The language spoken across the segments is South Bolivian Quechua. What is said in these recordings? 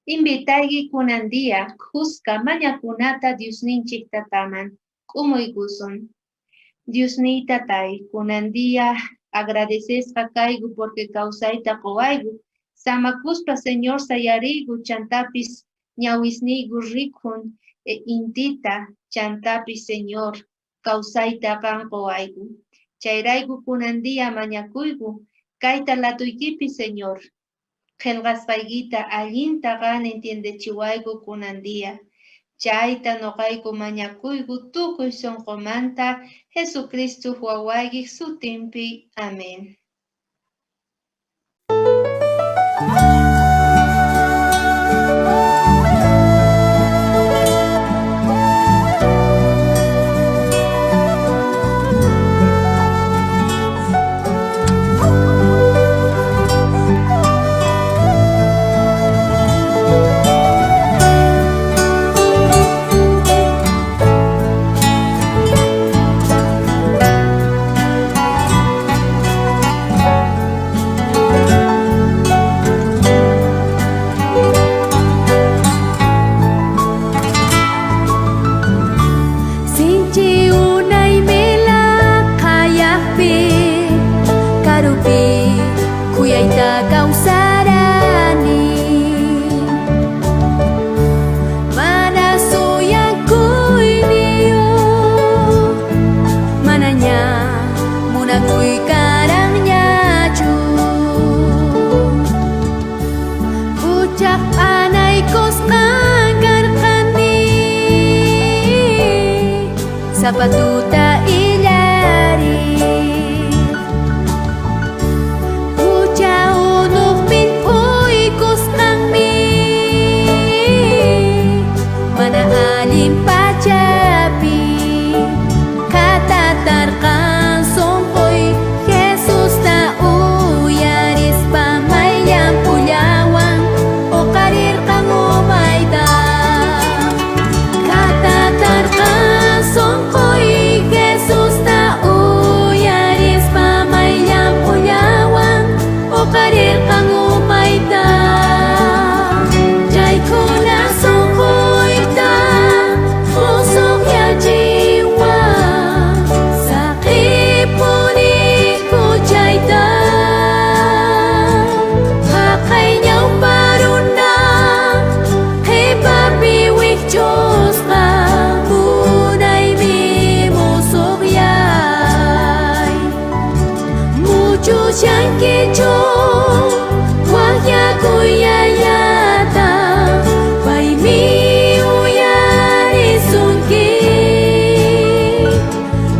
Invitayki kunan día khuska mañakunata Diosninchik tataman. K'umuykusun. Diosniy tatay, kunan día agradecesqa kayku porque kawsayta qowayku. Samakuspa Señor sayariyku chantapis ñawisniyku rikhun intita, chantapis Señor kawsayta qan qowayku. Chayrayku kunan día mañakuyku, kayta latuykipi Señor. Qhelqasqaykita allinta qan entiendechiwayku kunan día. Chayta noqayku mañakuyku tukuy sonqomanta Jesucristo wawaykik sutinpi. Amén. Sinchi unay melaqayaqpi karupi khuyayta kawsarani mana suyakuyniyuq manaña munakuy karanñachu huchaq p'anaykusqan karqani sapa tuta illari hucha unuq millp'uykusqanmi mana allin pachapi qhatatarqan sunquy Jesusta uyarispa may llamp'ullawan uqarirqan umayta qhatatarqan sunquy Jesusta uyarispa may llamp'ullawan uqarirqan umayta chaykuna sunquyta musuqyachiwan saqipuni huchayta haqay ñawpa runa qhipapi wikch'usqa munaymi musuqyay muchushankichu waqyakuy yayata paymi uyarisunki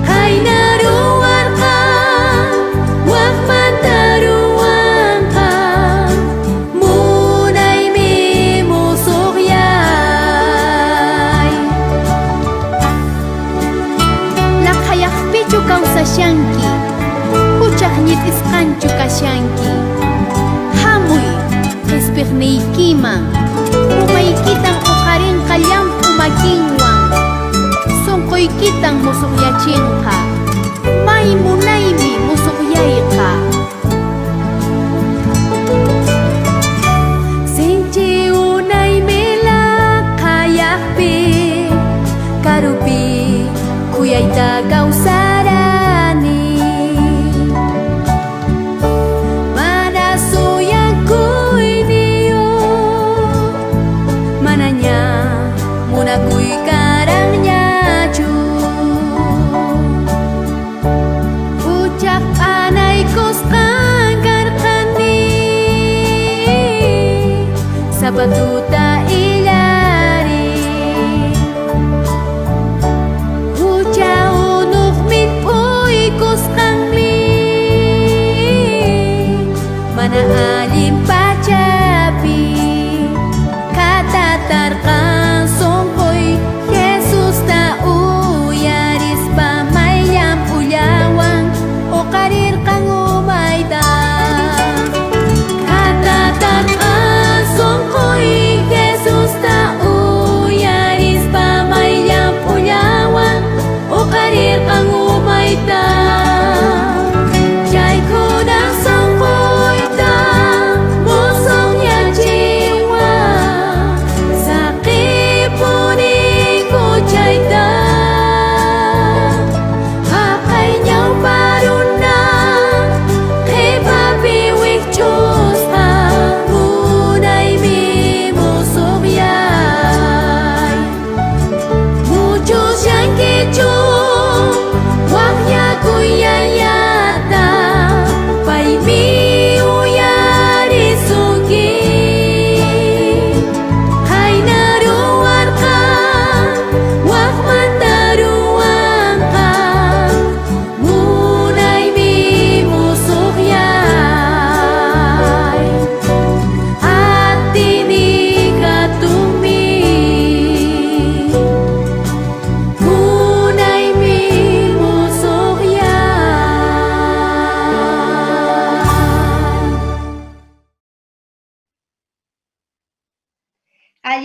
qayna ruwarqa waqmanta ruwanqa munaymi musuqyay Laqhayaqpichu kawsashanki, huchaq ñit'isqanchu kashanki. Hamuy qhispiqniykiman, umaykitan uqarinqa llamp'u makinwan, sunquykitan musuqyachinqa. May munaymi musuqyayqa. Sinchi unay melaqayaqpi karupi khuyayta kawsarani mana suyakuyniyuq manaña munakuy karanñachu huchaq p'anaykusqan karqani sapa tuta illari hucha unuq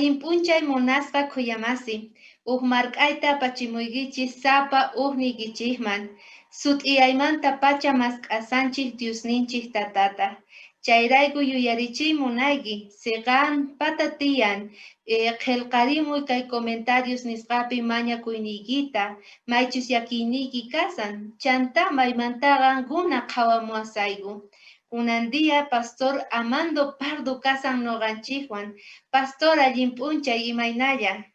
Allin p'unchay munasqa khuyamasi, uj mark'ayta apachimuykichis sapa ujniykichikman, sut'iyaymantapacha mask'asanchik Diosninchik tatata. Chayrayku yuyarichiy munayki, siqan pata tiyan, qhelqarimuy kay comentarios nisqapi mañakuyniykita, maychus llakiyniyki kasan, chantá maymantá qankuna qhawamuwasayku. Kunan día Pastor Amando Pardo kasan noqanchikwan. Pastor, allin p'unchay, imaynalla?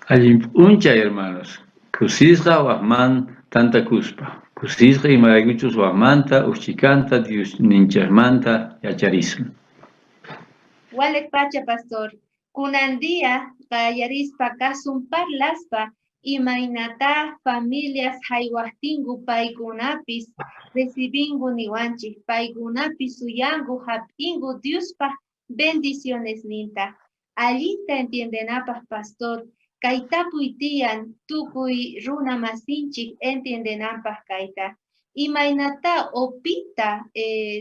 Allin p'unchay, hermanos. Kusisqa wajman tantakuspa. Kusisqa imaraykuchus wajmanta ujchikanta Diosninchejmanta yacharisun. Walej pacha, Pastor. Kunan día qallarispa kasun parlaspa imaynatá familias jaywajtinku paykunapis recibinku niwanchik, paykunapis suyanku jap'inku Diospaj bendicionesninta. Allinta entiendenapaj, Pastor, kay tapuy tiyan tukuy runa masinchik entiendenanpaj kayta. Imaynatá o pita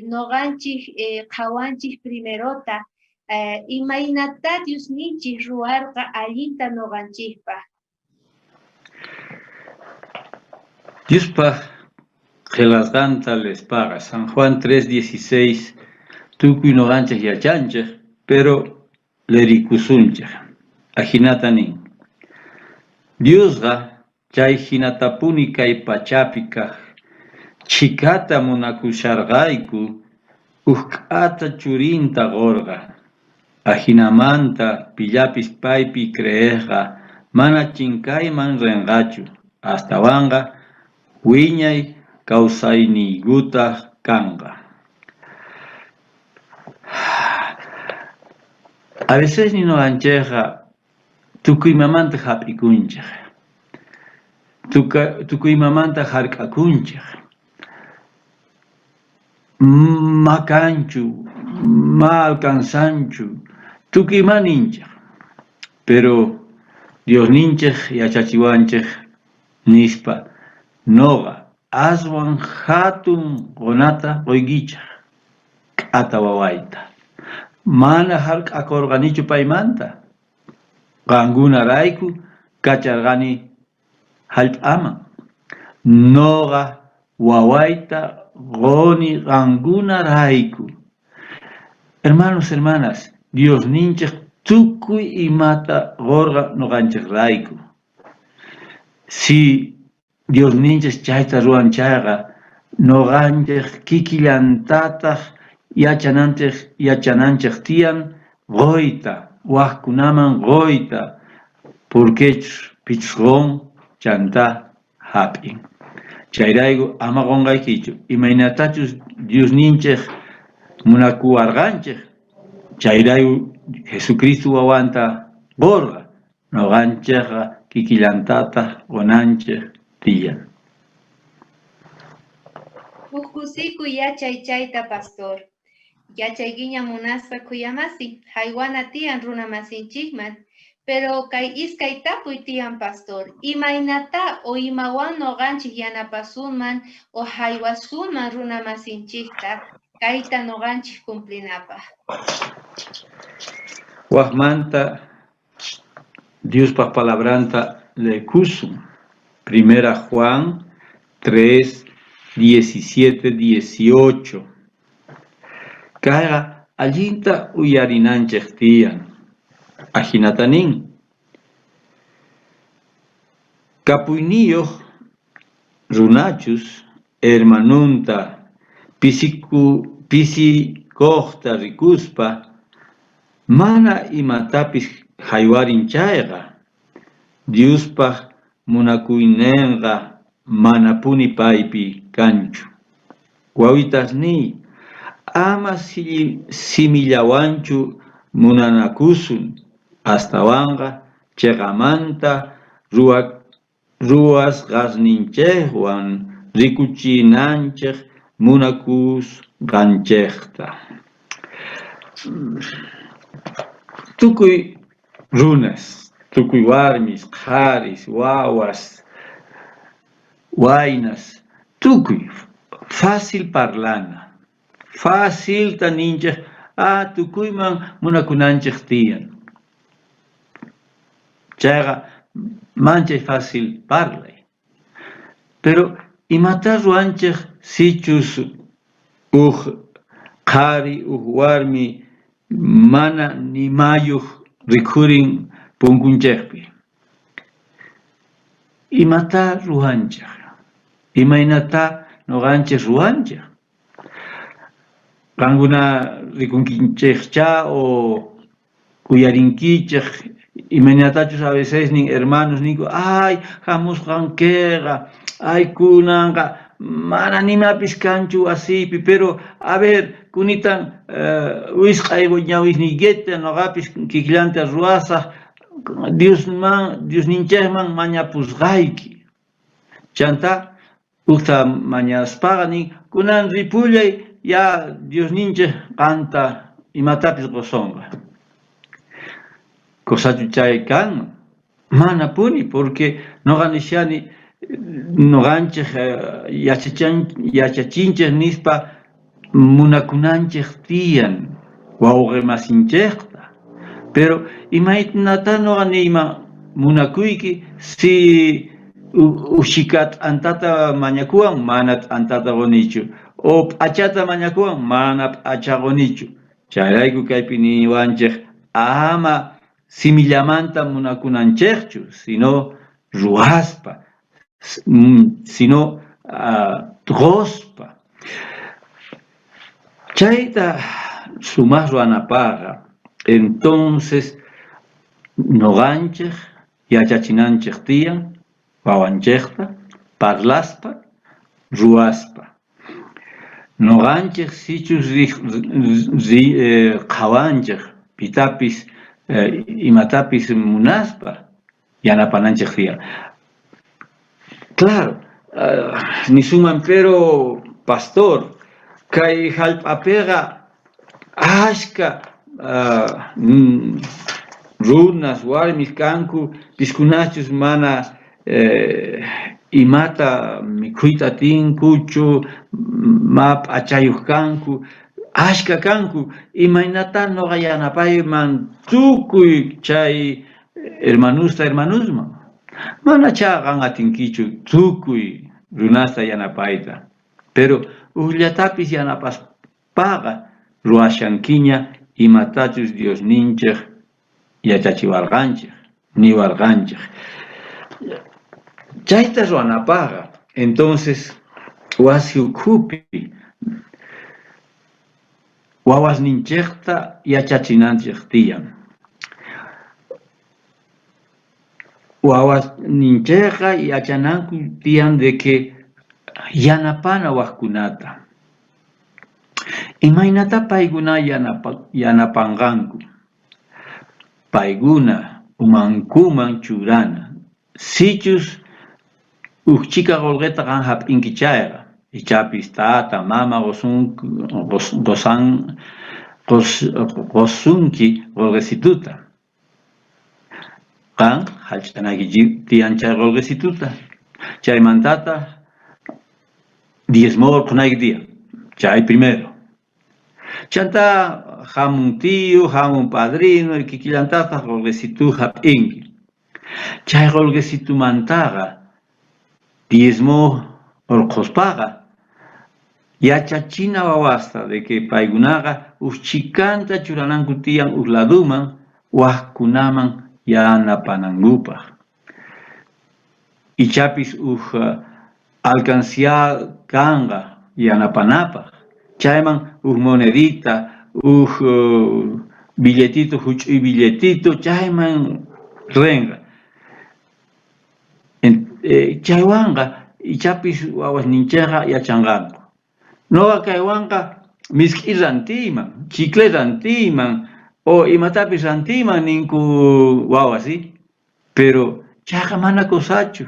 noqanchik qhawanchik primerota, imaynatá Diosninchik ruwarqa allinta noqanchikpaj? Diospaj qhelqasqanta leespaqa, San Juan 3:16 tukuy noqanchej yachanchej, pero lerikusunchej. Ajinata nin: Diosqa chay jinatapuni kay pachapi kaj chhikata munakusharqayku, uj k'ata churinta qorqa. Ajinamanta pillapis paypi creejqa mana chinkayman renqachu, astawanqa wiñay kawsayniykutaj kanqa. A vecesni noqanchejqa tukuy imamanta jap'ikunchej, tukuy imamanta jark'akunchej. Ma kanchu, ma alcanzanchu, tukuy ima ninchej. Pero Diosninchej yachachiwanchej nispa, noqa aswan jatun qonata qoykichej, k'ata wawayta. Mana jark'akorqanichu paymanta, qankunarayku kacharqani jallp'aman. Noqa wawayta qoni qankunarayku. Hermanos, hermanas, Diosninchej tukuy imata qorqa noqanchejrayku. Si Diosninchej chayta ruwan chayqa, noqanchej kikillantataj yachananchej tiyan qoyta, wajkunaman qoyta, porquechus pichus qon chantá jap'in. Chayrayku ama qonqaykichu, imaynatachus Diosninchej munakuwarqanchej, chayrayku Jesucristo wawanta qorqa, noqanchejqa kikillantataj qonanchej tiyan. Uj kusikuy yachay chayta, pastor. Yachaykiña munaspa khuyamasi, jaywana tiyan runa masinchikman. Pero kay iskay tapuy tiyan, pastor. Imaynatá o imawan noqanchik yanapasunman o jaywasunman runa masinchikta kayta noqanchik cumplinapaj? Wajmanta Diospaj palabranta leekusun. Primera Juan 3, 17, 18. Kayqa allinta uyarinanchej tiyan. Ajinata nin: Kapuyniyoj runachus hermanonta pisikojta rikuspa mana imatapis jaywarin chayqa, Diospaj munakuynenqa manapuni paypi kanchu. Wawitasniy, ama simillawanchu munanakusun, astawanqa cheqamanta ruwasqasninchejwan rikuchinanchej munakusqanchejta. Tukuy runas, tukuy warmis, qharis, wawas, waynas, tukuy fácil parlana, facilta ninchej, ah, tukuyman munakunanchej tiyan. Chayqa manchay fácil parlay. Pero imatá ruwanchej sichus uj qhari, uj warmi mana nimayoj rikhurin punkunchejpi? Imatá ruwanchej? Imaynatá noqanchej ruwanchej? Qankuna rikunkichejchá o uyarinkichej imaynatachus a veces nin hermanos ninku, ay jamusqankeqa, ay kunanqa mana nimapis kanchu wasiypi, pero a ver kunitan wisq'ay ñawisniykita noqapis kikillanta ruwasaj, Diosman Diosninchejman mañapusqayki. Chantá Ujta mañaspaqa nin, Kunan ripullay, ya Diosninchej qanta imatapis qosonqa. Cosachu chay kanman? Manapuni, porque noqa nishani noqanchej yachachinchej nispa munakunanchej tiyan wawqe masinchejta. Pero imaynatá noqa niyman munakuyki si ushika t'antata mañakuwan mana t'antata qonichu o p'achata mañakuwan mana p'acha qonichu. Chayrayku kaypi niwanchej ama simillamanta munakunanchejchu, sino ruwaspa, sino qospa. Chayta sumaj ruwanapajqa, entonces noqanchej yachachinanchej tiyan wawanchejta parlaspa, ruwaspa. Noqanchej sichus qhawanchej pitapis imatapis munaspa yanapananchej tiyan. Claro, nisunman pero pastor, kay jallp'apeqa ashkha runas, warmis kanku piskunachus mana imata mikhuyta atinkuchu, ma p'achayoj kanku, ashkha kanku, imaynatá noqa yanapayman tukuy chay hermanosta, hermanosman? Manachá qan atinkichu tukuy runasta yanapayta, pero ujllatapis yanapaspaqa ruwashankiña imatachus Diosninchej yachachiwarqanchej, niwarqanchej. Chayta ruwanapajqa entonces wasi ukhupi wawasninchejta yachachinanchej tiyan. Wawasninchejqa yachananku tiyan de que yanapana wajkunata. Imaynatá paykuna yanapanqanku? Paykuna umankuman churana. Sichus uj chhika qolqeta qan jap'inki chayqa, ichapis tata, mama qosunki qolqesituta. Qan jallch'anayki tiyan chay qolqesituta, chaymantataj diezmo orqhonayki tiyan, chay primero. Chantá jamun tío, jamun padrino, kikillantataj qolqesitu jap'inki. Chay qolqesitumantaqa diezmo orqhospaqa yachachina wawasta de que paykunaqa uj chhikanta churananku tiyan uj ladoman wajkunaman yanapanankupaj. Ichapis uj alcancía kanqa yanapanapaj, chayman uj monedita, uj billetito, juch'uy billetito chayman renqa. Chaywanqa ichapis wawasninchejqa yachanqanku. Noqa kaywanqa misk'i rantiyman, chicle rantiyman o imatapis rantiyman ninku wawas, Pero chayqa mana cosachu,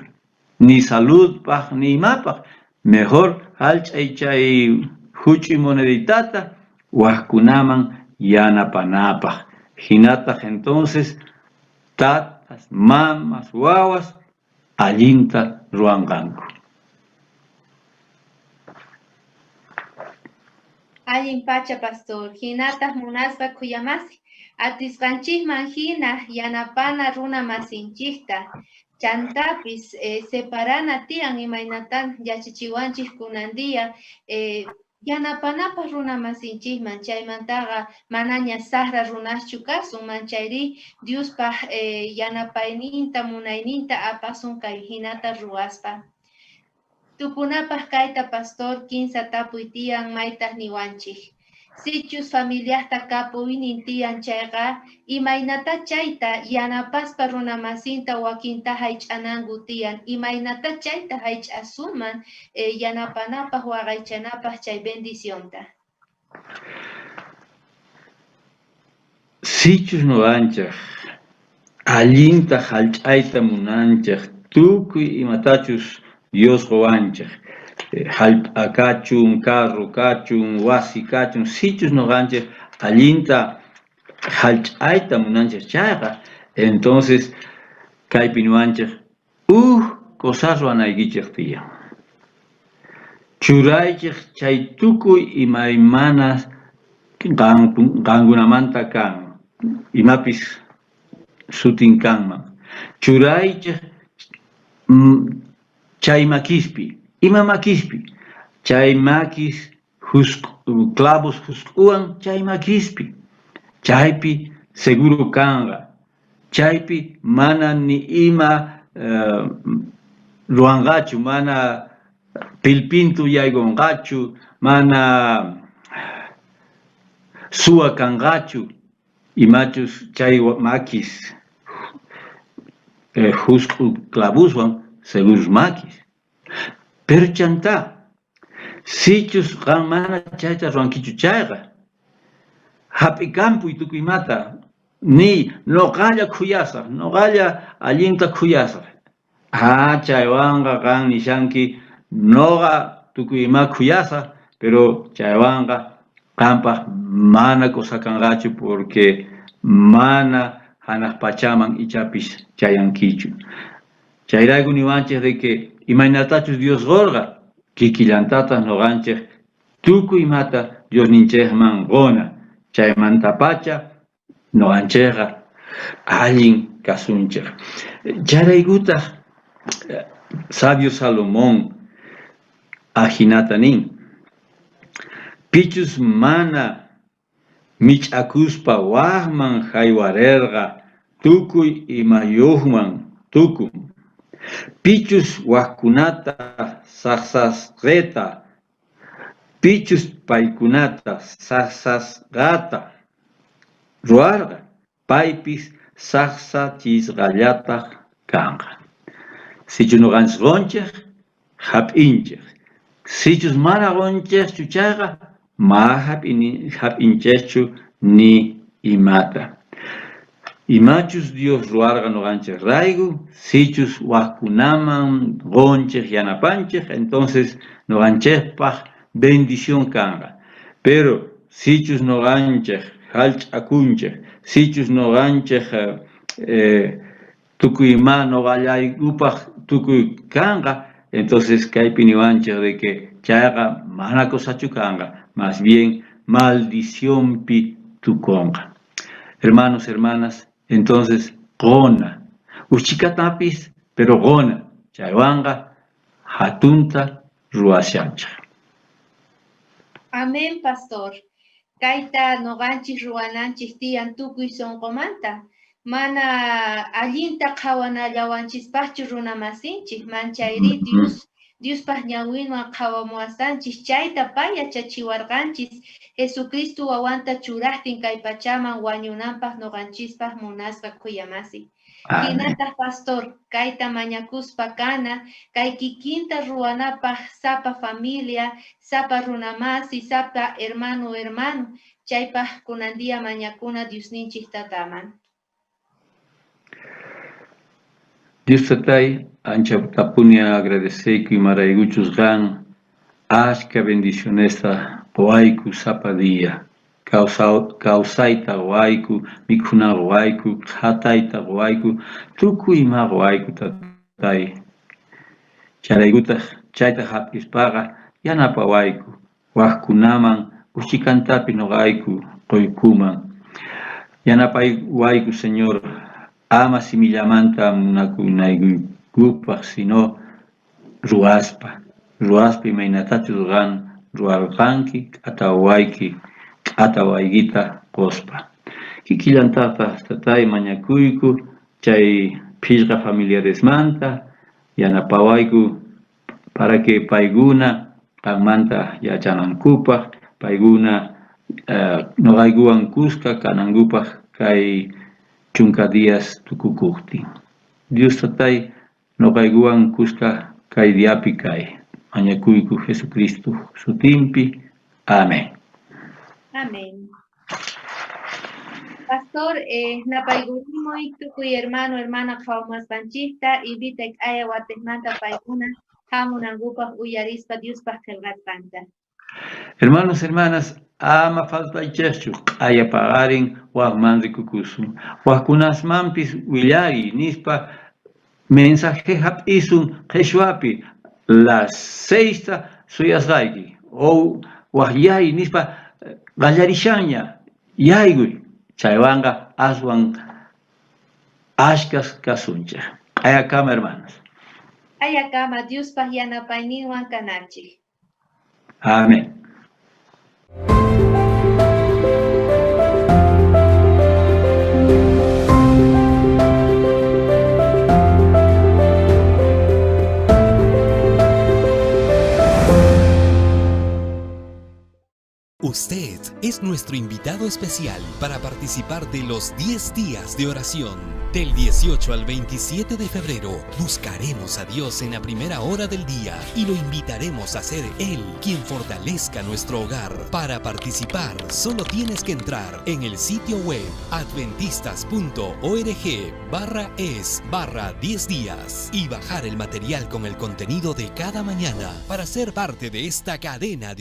ni saludpaj ni imapaj. Mejor jallch'ay chay juch'uy moneditata wajkunaman yanapanapaj. Jinataj entonces tatas, mamas, wawas allinta ruwanqanku. Allin pacha, pastor. Hinataq munasqa khuyamasi. Atisqanchikman hina yanapana runa masinchikta. Chantapis separana tiyan imaynatan yachachiwanchik kunan día yanapanapaq runa masinchikman, chaymantaqa manaña saqra runaschu kasun, manchayri Diospaq yanapayninta, munayninta apasun kay hinata ruwaspa. Tukunapaq kayta, pastor, kinsa tapuy tiyan maytaq niwanchik. Sichus familiajta kapuynin tiyan chayqa, imaynata chayta yanapaspa runa masinta wakinta haych'ananku tiyan, imaynata chayta haych'asuman yanapanapaq waqaychanapaq chay bendicionta. Sichus noqanchej allinta hallch'ayta munanchej tukuy imatachus Dios qowanchej, hallp'a kachun, carro kachun, wasi kachun, sichus noqanchej allinta hallch'ayta munanchej chayqa, entonces kaypi niwanchej uj cosas ruwanaykichej tiyan. Churaychej chay tukuy imaymana qankunamanta kan, imapis sutin kanman. Churaychej chay makispi, ima makispi, chay makis clavos jusk'uwan chay makispi, chaypi seguro kanqa, chaypi mana ni ima ruwanqachu, mana pilpintu yaykunqachu, mana suwa kanqachu, imachus chay makis jusk'u clavoswan seguros makis. Pero chantá, sichus qan mana chayta ruwankichu chayqa, hap'ikampuy tukuy imata, niy noqalla khuyasaj, noqalla allinta khuyasaj. Ah, chaywanqa qan nishanki noqa tukuy ima khuyasaj, pero chaywanqa qanpaj mana cosa kanqachu porque mana hanaq pachaman ichapis chayankichu. Chayrayku niwanchej de que imaynatachus Dios qorqa, kikillantataj noqanchej tukuy imata Diosninchejman qona, chaymantapacha noqanchejqa allin kasunchej. Chayraykutaj sabio Salomón ajinata nin, pichus mana mich'akuspa wajman jaywarerqa tukuy imayojman tukun. Pichus wajkunata sajsasqeta, pichus paykunata sajsasqata ruwarqa, paypis sajsachisqallataj kanqa. Sichus noqanchis qonchej, hap'inchej. Sichus mana qonchejchu chayqa, ma hap'inchejchu ni imata. Imachus Dios ruwarqa noqanchej rayku, sichus wajkunaman qonchej yanapanchej, entonces noqanchejpaj bendición kanqa. Pero sichus noqanchej hallch'akunchej, sichus noqanchej tukuy ima noqallaykupaj tukuy kanqa, entonces kaypi niwanchej de que chayqa mana cosachu kanqa, más bien maldicionpi tukonqa. Hermanos, hermanas, entonces qona, uchikatapis, pero qona, chaywanqa hatunta ruwashanchej. Amén, pastor. Kayta noqanchis ruwananchis tiyan tukuy sonqomanta. Mana allinta qhawanallawanchispaqchu runa masinchis, manchayri Diospaq ñawinwan qhawamuwasanchis, chayta pay yachachiwarqanchis Jesucristo wawanta churajtin kay pachaman wañunanpaq noqanchispaq munasqa khuyamasi. Hinataq, pastor, kayta mañakuspa kana, kay kikinta ruwanapaq sapa familia, sapa runamasi, sapa hermano hermano, chaypaq kunan día mañakuna Diosninchik tataman. Dios tatay, anchatapuni agradeceyku imaraykuchus qan ashka bendicionesta qowayku sapa día. Kawsayta qowayku, mikhuna qowayku, qhatayta qowayku, tukuy ima qowayku tatay. Chayraykutaq chayta hap'ispaqa yanapawayku, wajkunaman Uchikantapis noqayku qoykuman. Yanapaywayku, Señor, ama simillamanta munakunaykupaj, sino ruwaspa. Ruwaspa imaynatachus qan ruwarqanki k'atawayki, k'atawaykita qospa. Kikillantataj tatay mañakuyku chay phishqa familiaresmanta yanapawayku para que paykuna qanmanta yachanankupaj, paykuna noqaykuwan kuska kanankupaj kay chunka días tukukojtin. Dios tatay noqaykuwan kuska kay diapi kay. Mañakuyku Jesucristo sutinpi. Amén. Amén. Pastor, napaykurimuy tukuy hermano, hermana qhawamasqanchikta, invita k'aya watejmanta paykuna hamunankupaj uyarispa Diospaj qhelqasqanta. Hermanos, hermanas, ama faltaychejchu q'aya paqarin wajman rikukusun. Wajkunasmanpis willariy nispa mensaje hap'isun qheshwapi las 6 suyasqayki o wajyay nispa qallarishanña yaykuy chaywanqa aswan ashkas kasunchej. Q'ayakama, hermanos. Q'ayakama Diospaj yanapayninwan kanachej. Amén. Usted es nuestro invitado especial para participar de los 10 días de oración. Del 18 al 27 de febrero buscaremos a Dios en la primera hora del día y lo invitaremos a ser Él quien fortalezca nuestro hogar. Para participar, solo tienes que entrar en el sitio web adventistas.org/es/10 días y bajar el material con el contenido de cada mañana para ser parte de esta cadena de